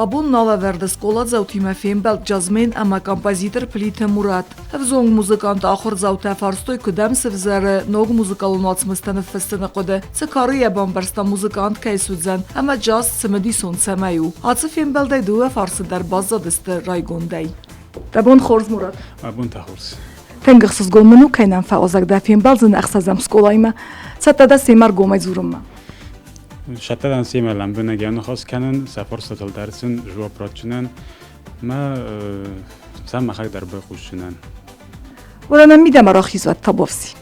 Абон налӕвӕрды скъоладзаутимӕ фембӕлд джазмен ӕмӕ композитор Плиты Мурат. Ӕвзонг музыкант ахуырдзаутӕ фарстой, куыд ӕм сывзӕры ног музыкалон уацмыстӕ ныффыссыны хъуыды, цы кары йӕ бамбӕрста музыкант кӕй суыдзӕн ӕмӕ джаз цымыдисон цӕмӕй у. Ацы фембӕлдӕй дыууӕ фарсы дӕр баззадысты райгондӕй. Дӕ бон хорз, Мурат. Мӕ бон та хорз. Тынг ӕхсызгон мын у, кӕй нӕм фӕуазӕг дӕ фембӕлдзынӕ ӕхсӕзӕм скъолаимӕ. Цӕттӕ дӕ семӕ ӕргомӕй дзурынмӕ? Цӕттӕ дӕн семӕ лӕмбынӕг аныхас кӕнын, сӕ фарстатыл дӕр сын жуапп ратдзынӕн, мӕ сӕм мӕхӕг дӕр байхъусдзынӕн. Уӕдӕ нӕм мидӕмӕ рахизуат Табовси.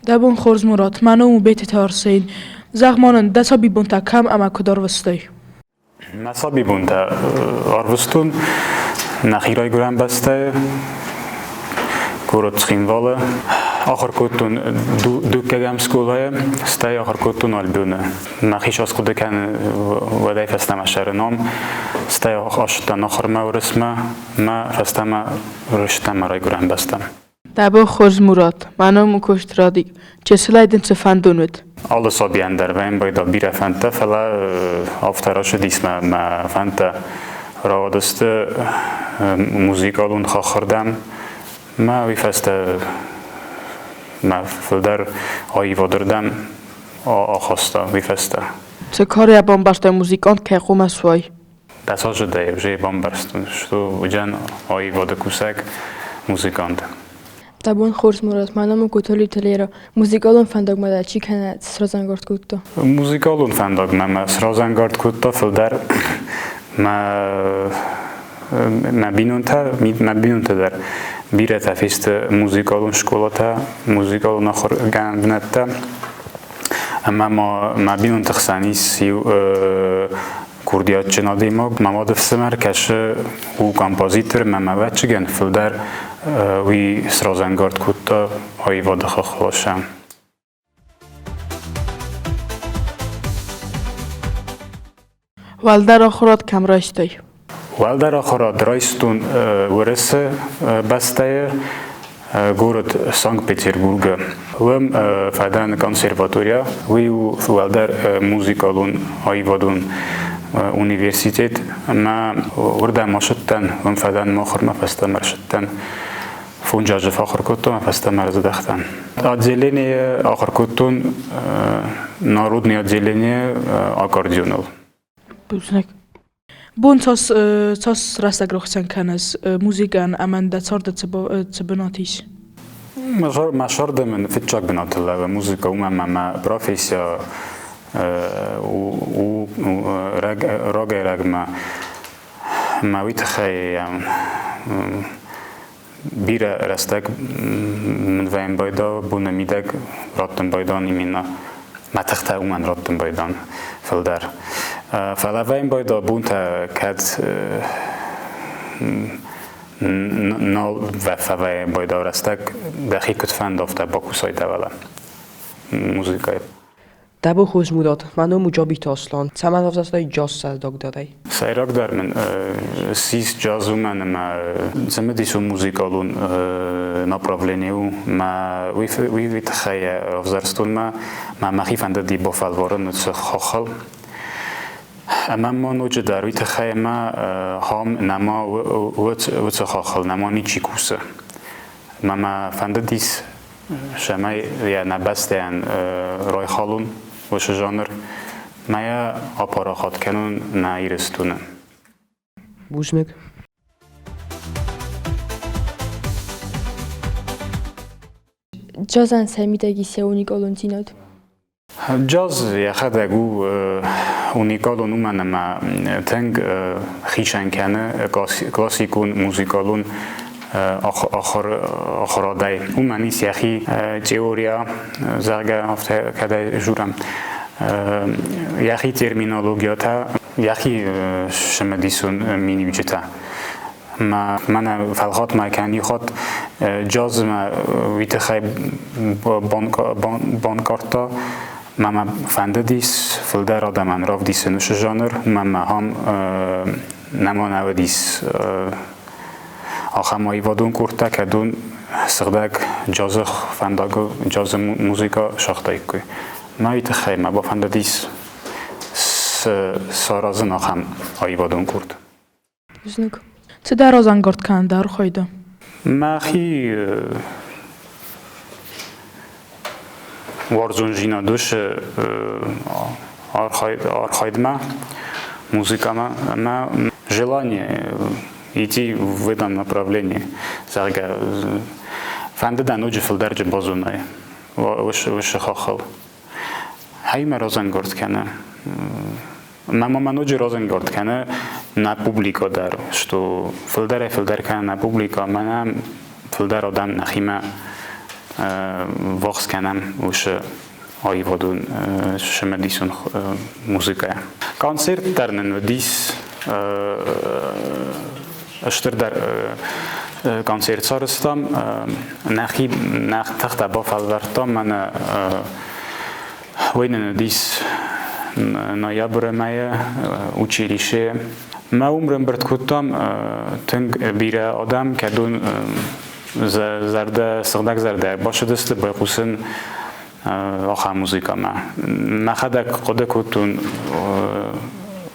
Дӕ бон хорз, Мурат, мӕ ном у Бететы Арсен. Зӕгъ-ма нын, дӕ сабибонтӕ кӕм ӕмӕ куыд ӕрвыстай? Мӕ сабибонтӕ ӕрвыстон нӕхи райгуырӕн бӕстӕйы, город Цхинвалы. Ахуыр кодтон дуккӕгӕм скъолайы, стӕй ахуыр кодтон Альбионы. Мӕхи схъуыды кӕны уӕдӕй фӕстӕмӕ сӕры ном, стӕй ацыдтӕн ахуырмӕ Уырысмӕ, мӕ фӕстӕмӕ рыстӕн мӕ райгуырӕн бӕстӕм. Дӕ бон хорз, Мурат. Мӕ ном у Косты Радик. Чысылӕй дын цы фӕндон уыд? Алы сабийӕн дӕр вӕййы бирӕ фӕндтӕ, фӕлӕ афтӕ рацыдис мӕ фӕндтӕ рауадысты музыкалон хаххырдӕм. Мӕ уый фӕстӕ мӕ фылдӕр аивадырдӕм ахаста уый фӕстӕ. Цы карӕ бамбӕрстай музыкант кӕй хъуамӕ суай? Дӕс азы дӕ уже бамбӕрстон, что уыдзӕн аивады кусӕг музыкант. Дӕ бон хорз, Мурат, мӕ ном у Котолиты Лера. Музыкалон фӕндагмӕ дӕ чи кӕнӕ сразӕнгард кодта? Музыкалон фӕндагмӕ мӕ сразӕнгард кодта фылдӕр мӕ мӕ бинонтӕ, мӕ бинонтӕ дӕр бирӕтӕ фесты музыкалон скъолатӕ, музыкалон ахуыргӕнӕн бынӕттӕ. Ӕмӕ ма мӕ бинонты хсӕн ис иу курдиатджын адӕймаг. Мӕ мады фсымӕр кӕсы у композитор, мӕ мӕвӕччыгӕн фылдӕр уый сразӕнгард кодта аивады хахласӕн. Уӕлдӕр ахуырад кӕм райстай? Уӕлдӕр ахуырад райстон Уӕрӕсе бӕстӕйы город Санкт-Петербургы. Уым фӕдӕн консерватория, уый у уӕлдӕр музыкалон аивадон университет ӕмӕ уырдӕм ацыдтӕн, уым фӕдӕн махуырмӕ фӕстӕмӕ ӕрцыдтӕн. Фондз азы фӕахуыр кодтон, фӕстӕмӕ ӕрыздӕхтӕн. Отделение ахуыр кодтон народное отделение аккордеоныл. Бузныг. Бон цас цас рӕстӕг рохсӕн кӕныс музыкӕн ӕмӕ дӕ царды цы бынат ис? Мӕ зӕрдӕ мын фыццаг бынаты лӕууы музыкӕ, уымӕн ӕмӕ мӕ профессия у рагӕй-рӕгмӕ. Мӕ уый тыххӕй бирӕ рӕстӕг мын вӕййын байда, боны мидӕг раттын байдан именно мӕ тыхтӕ уымӕн раттын байдан фылдӕр. Фӕлӕ вӕййын байда бонтӕ кӕд нал фӕвӕййын байда рӕстӕг, дӕхи куыд фӕнды, афтӕ бакусай дӕ музыкӕйы. Дӕ бон хорз, Мурат. Мӕ ном у Джабиты Аслан. Цӕмӕн равзӕрстай джаз сӕрдагдӕрӕй? Сӕйрагдӕр мын ссис джаз уымӕн ӕмӕ цымыдисон музыкалон направлени у. Мӕ уый тыххӕй равзӕрстон мӕ мӕхи фӕндыди бафӕлварын уыцы хохыл. Ӕмӕ ма ноджыдӕр уый тыххӕй ӕмӕ хам нӕма уыцы хохыл нӕма ничи кусы. Мӕ мӕ фӕндыдис цӕмӕй йӕ нӕ бӕстӕйӕн райхалон уыцы жанр, мӕ йӕ апарахат кӕнон нӕ Ирыстоны. Бузныг. Джазӕн сӕ мидӕг ис йӕ уникалондзинад. Джаз йӕхӕдӕг у уникалон, уымӕн ӕмӕ тынг хицӕн кӕны классикон музыкалон ахуырадӕй. Уымӕн ис йӕхи теория, зӕгъгӕ, афтӕ кӕдӕй дзурӕм, йӕхи терминологиятӕ, йӕхи цымыдисон миниуджытӕ. Мӕнӕ фӕлхат ма кӕн хатт джазмӕ уый тыххӕй банкъардта. Мӕ мӕ фӕндыдис фылдӕр адӕмӕн равдисын уыцы жанр, уымӕн ӕмӕ ахӕм нӕма нӕ уыдис ахӕм аивадон къордтӕ, кӕдон сыгъдӕг джазы фӕндагыл джазы музыкӕ сагътаиккой. Мӕ уый тыххӕй мӕ бафӕндыдис саразын ахӕм аивадон къорд. Бузныг. Цы дӕ разӕнгард кӕны дӕ архайды? Мӕхи уарзондзинад уыцы архайдмӕ, музыкӕмӕ ӕмӕ желание идти в этом направлении, зӕгъгӕ, фӕнды дӕ ноджы фылдӕрджы базонай уыцы хаххыл. Хӕймӕ разӕнгард кӕны. Мӕ ма ноджы разӕнгард кӕны нӕ публикӕ дӕр, что фылдӕрӕй-фылдӕр кӕны нӕ публикӕ, мӕнӕ фылдӕр адӕм нӕхимӕ вахс кӕнӕм уыцы аивадон цымыдисон музыкӕйӕ. Концерт дӕр нын уыдис стырдӕр концерт сарӕзтам, нӕхи нӕ тыхтӕ бафӕлвӕрдтам, мӕнӕ Уый нын уыдис ноябры мӕйы училищейы. Мӕ уым рӕмбырд кодтам тынг бирӕ адӕм, кӕдон зӕрдӕ, сыгъдӕг зӕрдӕ бацыдысты байхъусын ахӕм музыкӕмӕ. Мӕхӕдӕг хъуыды кодтон,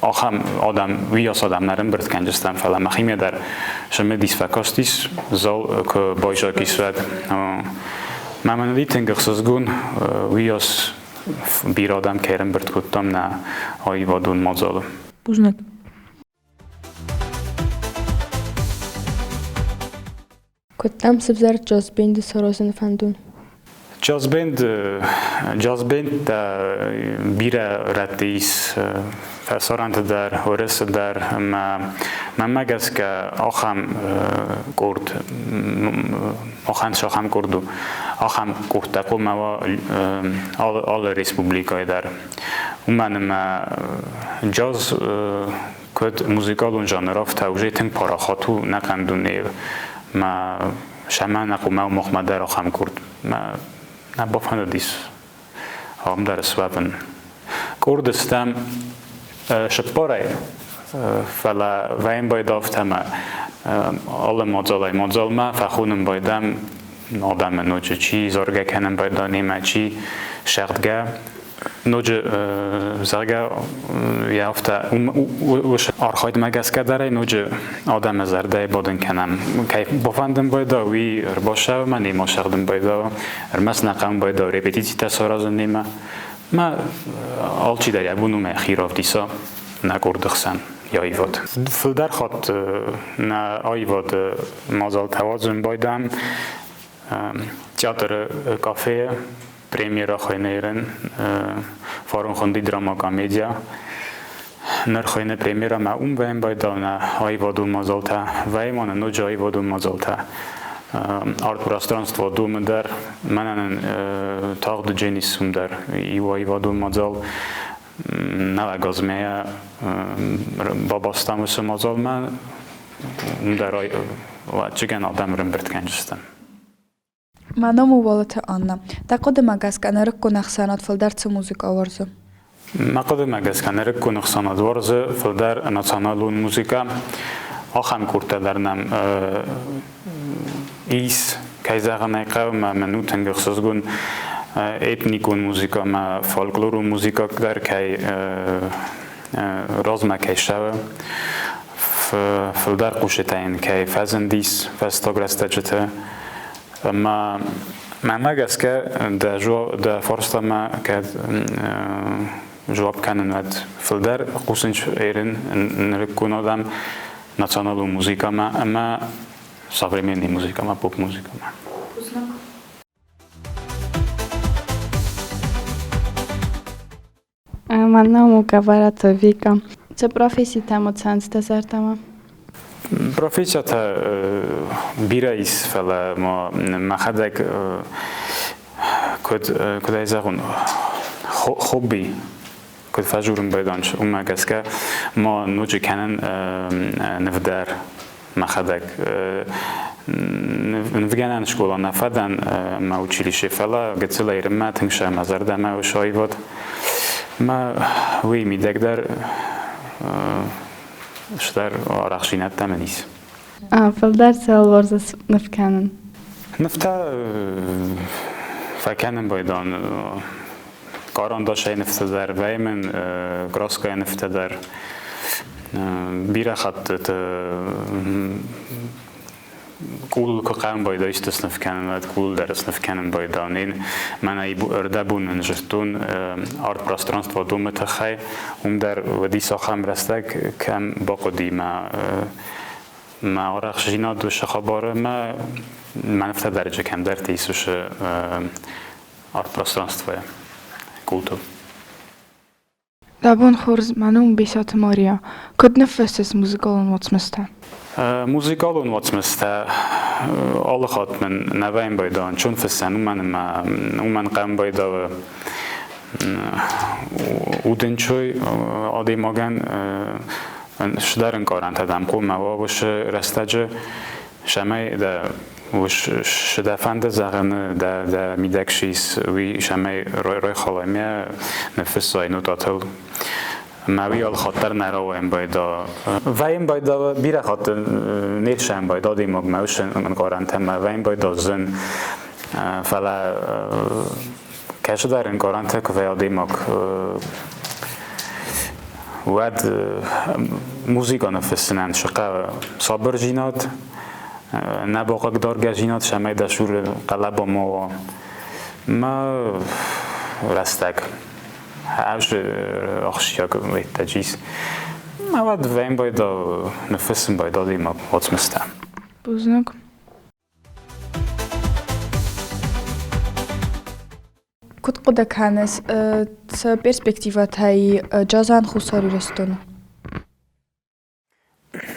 ахӕм адӕм, уыйас адӕм нӕ рӕмбырд кӕнджыстӕм, фӕлӕ мӕхимӕ дӕр цымыдис фӕкастис, зал куы байзаг ис, уӕд. Мӕ мӕн уыди тынг ӕхсызгон, уыйас бирӕ адӕм кӕй ӕрӕмбырд кодтам нӕ аивадон мадзалы. Бузныг. Куыд дӕм сывзӕрд джаз-бенды саразыны фӕндон? Джаз-бенд, джаз-бендтӕ бирӕ рӕтты ис фӕсарӕнты дӕр, Уӕрӕсе дӕр ӕмӕ мӕнмӕ гӕсгӕ ахӕм къорд, ахӕм сахӕм къорд у, ахӕм къордтӕ хъуамӕ уа алы республикӕйы дӕр. Уымӕн ӕмӕ джаз куыд музыкалон жанр, афтӕ уже тынг парахат у нӕхъӕн дунейыл. Мӕ сӕмӕ нӕ хъуамӕ махмӕ дӕр ахӕм къорд нӕ бафӕндыдис ам дӕр суӕвын. Къорды стӕм цыппарӕй, фӕлӕ вӕййын байдавт ӕмӕ алы мадзалӕй мадзалмӕ фӕхонын байдӕм адӕмы ноджы чи заргӕ кӕнын байда немӕ, чи сӕгъдгӕ. Ноджы, зӕгъгӕ, йӕ афтӕ уыцы архайдмӕ гӕсгӕ дӕр ӕй ноджы адӕмы зӕрдӕйы бадын кӕнӕм. Кӕй бафӕндын байда, уый ӕрбассӕуы мӕ немӕ сӕгъдын байда, ӕрмӕст нӕ хъӕуын байда репетицитӕ саразын немӕ. Мӕ алчидӕр йӕ бон у мӕхи равдиса нӕ къорды хсӕн йӕ аивад. Фылдӕр хатт нӕ аивады мадзалтӕ уадзын байдӕм театры кафейы премьера хуыйны фарон хуынди драма-комедия. Ныр хуыйны премьера мӕ ум вӕййын байдауна аивадон мадзалтӕ. Вӕййы ма ноджы аивадон мадзалтӕ. Арт-пространство домы дӕр, мӕнӕн тагъд Дженис уым дӕр иу аивадон мадзал. Нӕуӕг азмӕ бабастам уыцы мадзалмӕ, уым дӕр ӕвӕццӕгӕн адӕм ӕрӕмбырд кӕнджыстӕм. Мӕ ном у Уалыты Анна. Дӕ хъуыдымӕ гӕсгӕ нырыккон ӕхсӕнад фылдӕр цы музыкӕ уарзы? Мӕ хъуыдымӕ гӕсгӕ нырыккон ӕхсӕнад уарзы фылдӕр националон музыкӕ. Ахӕм къордтӕ дӕр нӕм ис, кӕй зӕгъын ӕй хъӕуы, мӕ мын у тынг ӕхсызгон этникон музыкӕ ӕмӕ фольклорон музыкӕ дӕр кӕй размӕ кӕй ссӕуы. Фылдӕр хъусытӕ йын кӕй фӕзындис фӕстаг рӕстӕджыты. Ӕмӕ мӕнмӕ гӕсгӕ дӕ фарстамӕ кӕд жуап кӕнын, уӕд фылдӕр хъусынц ерын нырыккон адӕм националон музыкӕмӕ ӕмӕ современный музыкӕмӕ, поп-музыкӕмӕ. Мӕ ном у Гӕбӕраты Вика. Цы професситӕ цӕуынц дӕ зӕрдӕмӕ? Профессиятӕ бирӕ ис, фӕлӕ ма мӕхӕдӕг куыд куыд ӕй зӕгъон, хобби куыд фӕдзурын байдӕн, уымӕ гӕсгӕ ма ноджы кӕнын ныв дӕр. Мӕхӕдӕг нывгӕнӕн скъола нӕ фӕдӕн мӕ училище, фӕлӕ гыццылӕй Ирмӕ тынг сӕ мӕ зӕрдӕмӕ уыцы аивад. Мӕ уый мидӕг дӕр стӕр арӕхстдзинӕдтӕ мын ис. Фылдӕр цӕуыл уарзыс ныв кӕнын? Нывтӕ фӕкӕнын байдон къарандашӕй нывтӕ дӕр, вӕййы мын краскӕйы нывтӕ дӕр. Бирӕ хӕттыты къулыл куы хъӕуын байдайы исты сныв кӕнын, уӕд къулыл дӕр сныв кӕнын байдайын. Ин мӕнӕ ӕрдӕбон ын зыдтон арт-пространство домы тыххӕй, уым дӕр уыдис ахӕм рӕстӕг, кӕм бахъуыди мӕ мӕ арӕхстдзинад уыцы хабары мӕ мӕ нывтӕ дӕр кӕмдӕрты ис уыцы арт-пространствойы къултыл. Дӕ бон хорз, мӕ ном Бесаты Мария. Куыд ныффыссыс музыкалон уацмыстӕ? Музыкалон уацмыстӕ алы хатт мын нӕ вӕййын байдайын чон фыссӕн, уымӕн ӕмӕ уымӕн хъӕм байдауы удӕнцой адӕймагӕн сдӕр ӕнкъарӕнтӕ дӕм хъуамӕ уа уыцы рӕстӕджы, цӕмӕй дӕ цы дӕ фӕнды зӕгъыны дӕ дӕ мидӕг цы ис, уый цӕмӕй райхалай мӕ ныффыссай нотатыл. Мӕ уый алхатт дӕр нӕ рауайын байда. Вӕййын байда бирӕ хатты не рсӕн байда адӕймагмӕ уыцы ӕнкъарӕнтӕ мӕ вӕййын байда зын. Фӕлӕ кӕцыдӕр ӕнкъарӕнтӕ куы вӕййы адӕймаг, уӕд музыкӕ ныффыссынӕн цы хъӕуы сабырдзинад, нӕ бахъыгдаргӕдзинад, цӕмӕй дӕ цуры хъӕлӕба ма уа. Мӕ рӕстӕг ӕз ахсджиаг хъуыддаджы ис. Уӕд вӕййын байдал ныффыссын байдал адӕймаг уацмыстӕ. Бузныг. Куыд хъуыды кӕныс, цы перспективӕтӕ и джазӕн Хуссар Ирыстоны?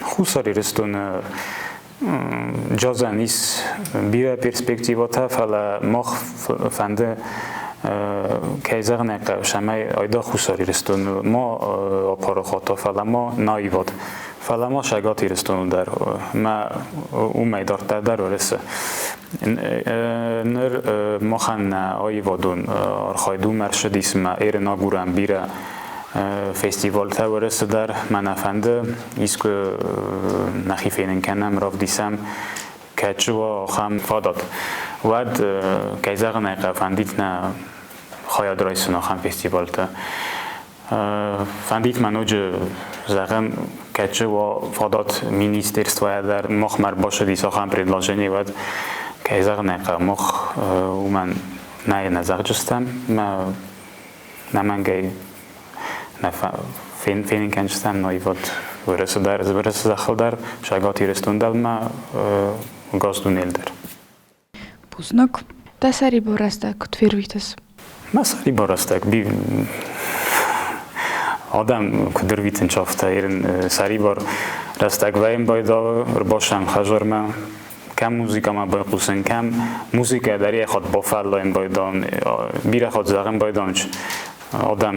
Хуссар Ирыстоны джазӕн ис бирӕ перспективӕтӕ, фӕлӕ мах фӕнды, кӕй зӕгъын ӕй хъӕуы, цӕмӕй айдагъ Хуссар Ирыстоны ма апарахат уа, фӕлӕ ма наивад. Фӕлӕ ма Цӕгат Ирыстоны дӕр мӕ уымӕй дарддӕр дӕр Уӕрӕсе. Ныр махӕн нӕ аивадон архайд уым ӕрцыдис ӕмӕ Эрын агурӕм бирӕ фестивалтӕ Уӕрӕсе дӕр. Мӕ нӕ фӕнды искуы нӕхи фенын кӕнӕм, равдисӕм, кӕцы уа ахӕм фадат. Уӕд, кӕй зӕгъын ӕй хъӕуы, фӕндид нӕ хайад райсын ахӕм фестивалты. Фӕндид мӕ ноджы зӕгъын, кӕцы уа фадат министерствойӕ дӕр махмӕ ӕрбацыдис ахӕм предложени, уӕд, кӕй зӕгъын ӕй хъӕуы, мах уымӕн нӕ нӕ зӕгъджыстӕм, нӕмӕнгӕй нӕ фенын кӕнджыстӕм наивад Уӕрӕсе дӕр, Уӕрӕсе зӕххыл дӕр, Цӕгат Ирыстон дӕр ӕмӕ газ дунейыл дӕр. Бузныг. Дӕ сӕрибар рӕстӕг куыд фервитыс? Мӕ сӕрибар рӕстӕг адӕм куыд ӕрвитынц, афтӕ ирын сӕрибар рӕстӕг вӕййын байдауы, ӕрбасӕм хӕдзармӕ, кӕм музыкӕмӕ байхъусын, кӕм музыкӕ дӕр йӕ хатт бафӕллайын байдауын, бирӕ хатт зӕгъын байдауын, адӕм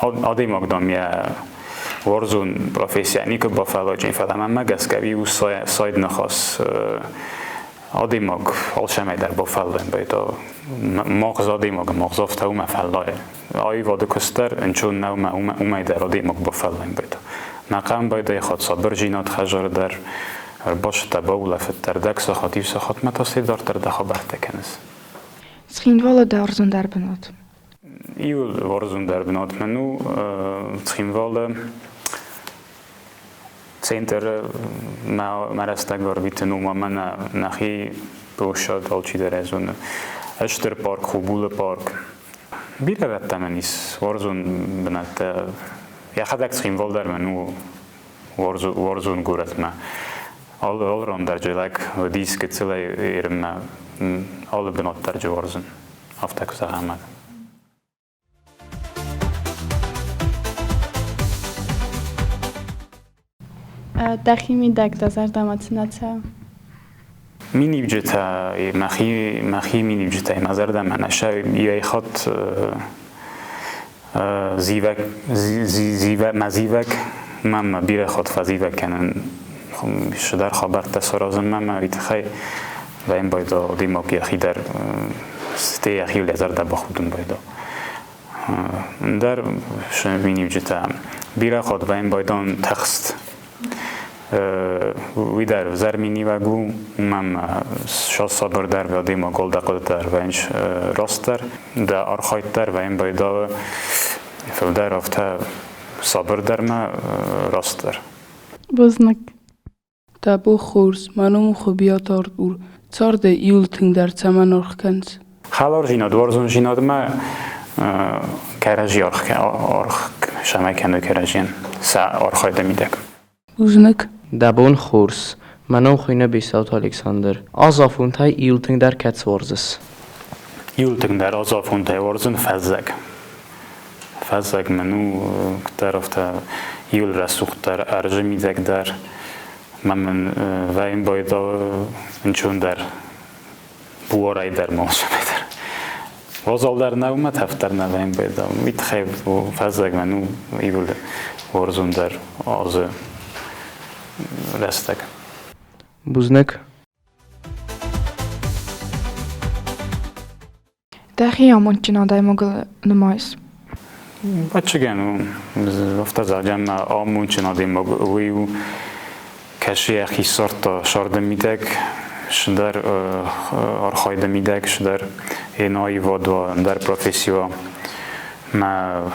адӕймаг, дам, йӕ уарзон профессийӕ никуы бафӕлладжын, фӕлӕ мӕнмӕ гӕсгӕ уый у сайд ныхас. Адӕймаг алцӕмӕй дӕр бафӕллайын байдайы. Магъз адӕймаг магъз афтӕ уымӕ фӕллайы. Аивады куыст дӕр ӕнцон нӕу ӕмӕ уымӕй дӕр адӕймаг бафӕллайын байдайы. Мӕ хъӕм байдайы хатт сабырдзинад хӕдзары дӕр, ӕрбацыдтӕ, баулӕфыдтӕ ӕрдӕг сахат, иу сахатмӕ та стӕй дарддӕр дӕ хабӕрттӕ кӕныс. Цхинвалы дӕ ӕрдзондӕр бынат? Иуыл уарзондӕр бынат мӕн у Цхинвалы центры мӕ рӕстӕг ӕрвитын у ӕмӕ нӕхи площад алчидӕр ӕй зоны. Стыр парк, Хубулы парк. Бирӕ рӕттӕ мӕн ис уарзон бынӕттӕ. Йӕхӕдӕг Цхинвал дӕр мӕн у уарзон горӕтмӕ. Алы ран дӕр лӕг уыдис гыццылӕй Ирмӕ алы бынат дӕр уарзын. Афтӕ куы зӕгъӕм. Дӕхи мидӕг дӕ зӕрдӕмӕ цы нӕ цӕуы? Миниуджытӕ, мӕхи миниуджытӕй мӕ зӕрдӕмӕ нӕ цӕуы. Иуӕй хатт зивӕг, мӕ зивӕг, мӕм бирӕ хатт фӕзивӕг кӕнын. цыдӕр хабӕрттӕ саразынмӕ мӕ уый тыххӕй вӕййын байдо адӕймаг йӕхи дӕр стӕй йӕхиуыл йӕ зӕрдӕ бахудын байдо. Ӕндӕр миниуджытӕ бирӕ хатт вӕййын байдон тыхст. Уый дӕр ӕвзӕр миниуӕг у, уымӕн сабыр дӕр адӕймаг дӕ хъуыды дӕр вӕййынц растдӕр, дӕ архайд дӕр вӕййын байдауы фылдӕр афтӕ сабырдӕр мӕ растдӕр. Бузныг. Дӕ бон хорз, мӕ ном у Хуыбиаты Артур. Цардӕй иуыл тынгдӕр цӕмӕн аргъ кӕныс? Хӕлардзинад, уарзондзинадмӕ кӕрӕдзи аргъ цӕмӕй кӕной кӕрӕдзийӕн сӕ архайды мидӕг. Бузныг. Дӕ бон хорз, мӕ ном хуыйны Бестауты Александр. Азафонтӕй иуыл тынгдӕр кӕцы уарзыс? Иуыл тынгдӕр азафонтӕй уарзын фӕззӕг. Фӕззӕг мын у куыддӕр афтӕ иуыл рӕсугъддӕр ӕрдзы мидӕг дӕр мӕ мын вӕййын байдауы ӕнцондӕр буарӕй дӕр ма усӕй дӕр. Уазал дӕр нӕу мӕ тӕф дӕр нӕ вӕййын байдауы. Уый тыххӕй фӕззӕг мӕн у иуыл уарзондӕр азы рӕстӕг. Бузныг. Дӕхи амондджын адӕймагыл нымайыс? Ӕвӕццӕгӕн у. Афтӕ зӕгъӕм, амондджын адӕймаг уый у, кӕсы йӕхи ссардта сӕрды мидӕг, цыдӕр архайды мидӕг, цыдӕр ӕнаивад уа, ӕндӕр професси уа. Мӕ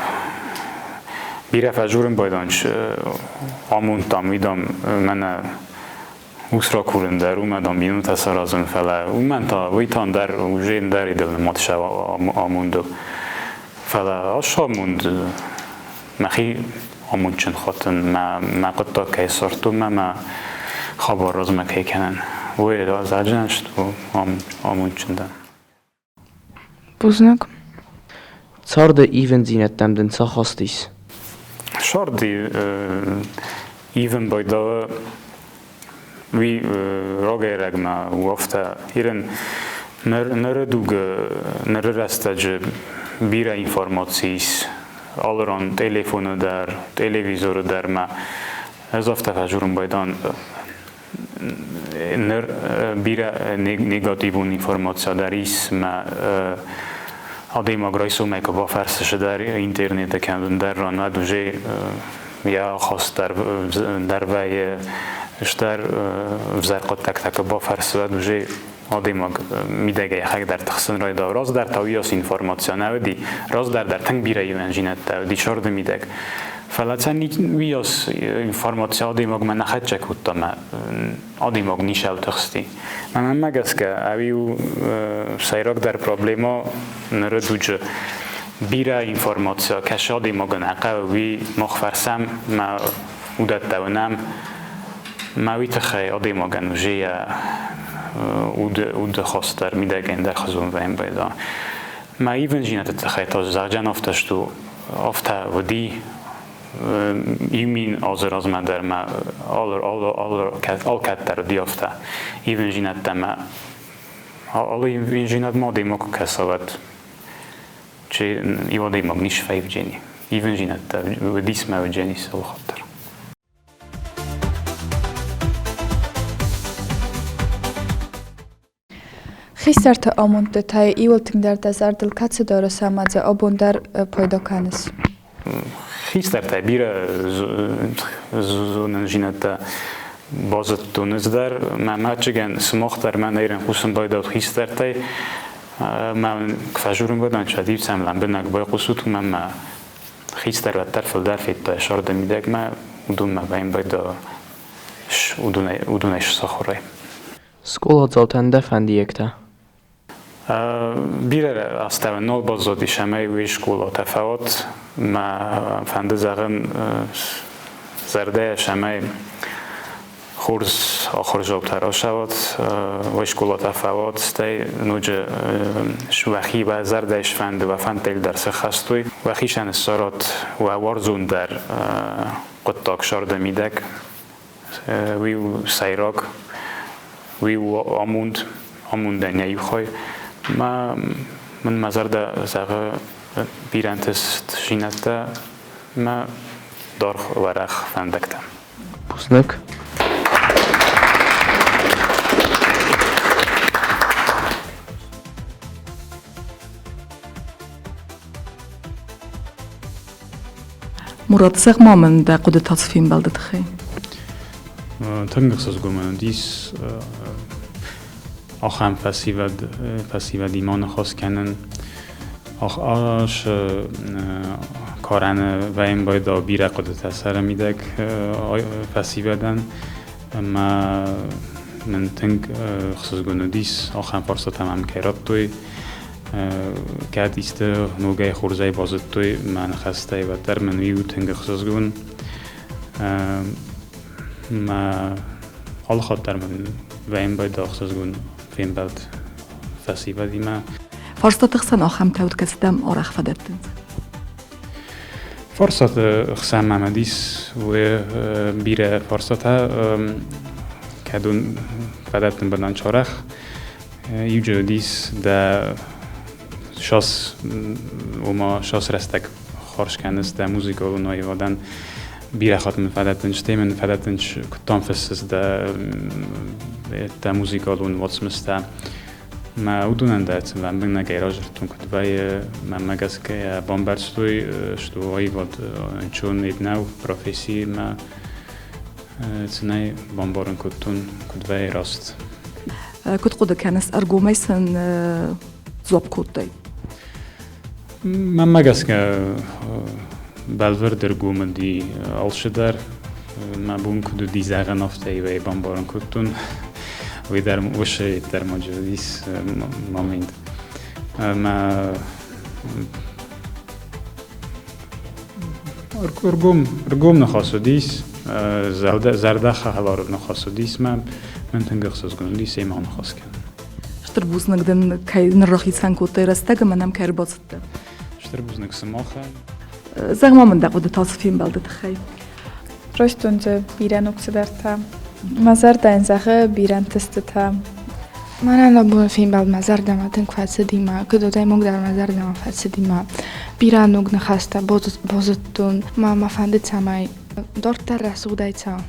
бирӕ фӕдзурын байдайынц амондтам, уый дам, мӕнӕ ус ракурын дӕр уымӕ, дам, бинонтӕ саразын, фӕлӕ уымӕн та уый та ӕндӕр уже ӕндӕр идыл нымад сӕ амондыл. Фӕлӕ ас амонд мӕхи амондджын хатын, мӕ хъуыддаг кӕй ссардтон, мӕ хабар размӕ кӕй кӕнын, уый зӕгъджынӕн у амондджын дӕн. Бузныг. Царды ивындзинӕдтӕм дын цы ахаст ис? Царды ивын байдайы уый рагӕй-рӕгмӕ у афтӕ. Ирын ныры дугы, ныры рӕстӕджы бирӕ информаци ис алыран телефоны дӕр, телевизоры дӕр ма. Ӕз афтӕ фӕдзурын байдайын Ныр бирӕ негативон информаци дӕр ис мӕ адӕймаг райсомӕй куы бафӕрсы цыдӕр интернеты кӕмдӕр ран, уӕд уже йӕ ахаст дӕр вӕййы стӕр ӕвзӕр хъуыддӕгтӕ куы бафӕрсы, уӕд уже адӕймаг мидӕгӕй йӕхӕдӕг дӕр тыхсын райдайы. Раздӕр та уыйас информаци нӕ уыди, раздӕр дӕр тынг бирӕ ивӕндзинӕдтӕ уыди сӕрды мидӕг. Фӕлӕ цӕ уыйас информаци адӕймагмӕ нӕ хӕццӕ кодта мӕ адӕймаг нисӕу тыхсти. Мӕнмӕ гӕсгӕ, ӕви у сӕйрагдӕр проблемӕ ныры дуджы бирӕ информаци кӕсы адӕймагӕн хъӕуы, уый мах фӕрсӕм, мӕ уыдӕттӕ уынӕм. Мӕ уый тыххӕй адӕймагӕн уже йӕ уды хос дӕр мидӕгӕй ӕндӕрхуызон вӕййын байдайы. Мӕ ивындзинӕдты тыххӕй та зӕгъджан афтӕ сты, афтӕ уыди иу мин азы размӕ дӕр мӕ алкӕддӕр уыди афтӕ. Ивындзинӕдтӕ мӕ алы ивындзинадмӕ адӕймаг куы кӕса, уӕд чи иу адӕймаг не сфӕивджени. Ивындзинӕдтӕ уыдис мӕ уыджени алыхатт дӕр. Хистӕрты амондтытӕй иуыл тынгдӕр дӕ зӕрдыл кӕцы дарыс ӕмӕ дзы абон дӕр пайда кӕныс? Хистӕртӕй бирӕ зонындзинӕдтӕ базыдтон ӕз дӕр. Мӕ мӕччыгӕн сымах дӕр мӕ нӕйрӕн хъусын байдайут хистӕртӕй. Мӕ фӕжурын бадан чадивцӕм лӕмбынӕг байхъусут, уымӕн мӕ хистӕр уӕддӕр фылдӕр федтай сӕрды мидӕгмӕ, уыдонмӕ баимбайда уыдонӕй сахуырӕй. Скъоладзаутӕн дӕ фӕндиӕгтӕ? Бирӕ азтӕ нал баззадис ӕмӕ уый скъолатӕ фӕуӕд. Мӕ фӕнды зӕгъын зӕрдӕйӕ, цӕмӕй хорз ахуырдзаутӕ рацӕуӕд, уый скъолатӕ фӕуӕд, стӕй ноджы уӕхи уӕ зӕрдӕйы сфӕнды, уӕ фӕндтӕ дӕр сыххӕст уой, уӕхицӕн ссарат уӕ уарзондӕр хъуыддаг сӕрды мидӕг. Уый у сӕйраг, уый у амонд, амондӕн йӕ иу хай. Мӕ мын мӕ зӕрдӕ зӕгъы бирӕ ӕнтыстдзинӕдтӕ мӕ даргъ уӕрӕх фӕндӕгтӕ. Бузныг. Мурат, зӕгъ-ма мын дӕ хъуыдытӕ цы фембӕлды тыххӕй. Тынг ӕхсызгон мын уыдис ахӕм фӕсивӕд, фӕсивӕдимӕ ныхас кӕнын. Ас карӕны вӕййын байдау бирӕ хъуыдытӕ сӕры мидӕг фӕсивӕдӕн. Ӕмӕ мын тынг ӕхсызгон уыдис, ахӕм фарстатӕ мӕм кӕй радтой. Кӕд исты ногӕй хорзӕй базыдтой мӕ ныхӕстӕй, уӕддӕр мын уый у тынг ӕхсызгон. Мӕ алы хатт дӕр мын вӕййын байдагъ ӕхсызгон фембӕлд фӕсивӕдимӕ. Фарстаты хсӕн ахӕмтӕ уыд, кӕцытӕм арӕх фӕдӕттынц? Фарстаты хсӕн мӕм уыдис бирӕ фарстатӕ, кӕдон фӕдӕттын бынӕн арӕх. Иуджы уыдис дӕ шас, ома шас рӕстӕг хорз кӕныс дӕ музыкалон аивадӕн. Бирӕ хатт мын фӕдӕттынц, стӕй мын фӕдӕттынц, куыд дам фыссыс дӕ, дӕ музыкалон уацмыстӕ. Мӕ уыдонӕн дӕр сын лӕмбынӕгӕй радзырдтон, куыд вӕййы, мӕнмӕ гӕсгӕ йӕ бамбӕрстой, что аивад ӕнцон нӕу професси мӕ цынӕй бамбарын кодтон, куыд вӕййы раст. Куыд хъуыды кӕныс, ӕргомӕй сын дзуапп кодтай? Мӕнмӕ гӕсгӕ бӕлвырд ӕргом уыди алцыдӕр. Мӕ бон куыд уыди зӕгъӕн, афтӕ ӕй бамбарын кодтон. Уый дӕр уыцы дӕр ма уыдис момент. Мӕ ӕргом, ӕргом ныхас уыдис, зӕрдӕхӕлар ныхас уыдис мӕ мӕн тынг ӕхсызгон уыдис семӕ ныхас кӕнын. Стыр бузныг дын, кӕй ныррахицӕн кодтай рӕстӕг ӕмӕ нӕм кӕй ӕрбацыдтӕ. Стыр бузныг сымахӕн. Зӕгъ-ма мын дӕ хъуыдытӕ ацы фембӕлды тыххӕй. Райстон дзы бирӕ ног цыдӕртӕ. Мӕ зӕрдӕйӕн зӕгъы бирӕ ӕнтыстытӕ. Мӕнӕн абоны фембӕлд мӕ зӕрдӕмӕ тынг фӕцыди мӕ куыд адӕймаг дӕр мӕ зӕрдӕмӕ фӕцыди мӕ бирӕ ног ныхӕстӕ базыдтон. Мӕ мӕ фӕнды, цӕмӕй дарддӕр рӕсугъдӕй цӕуа.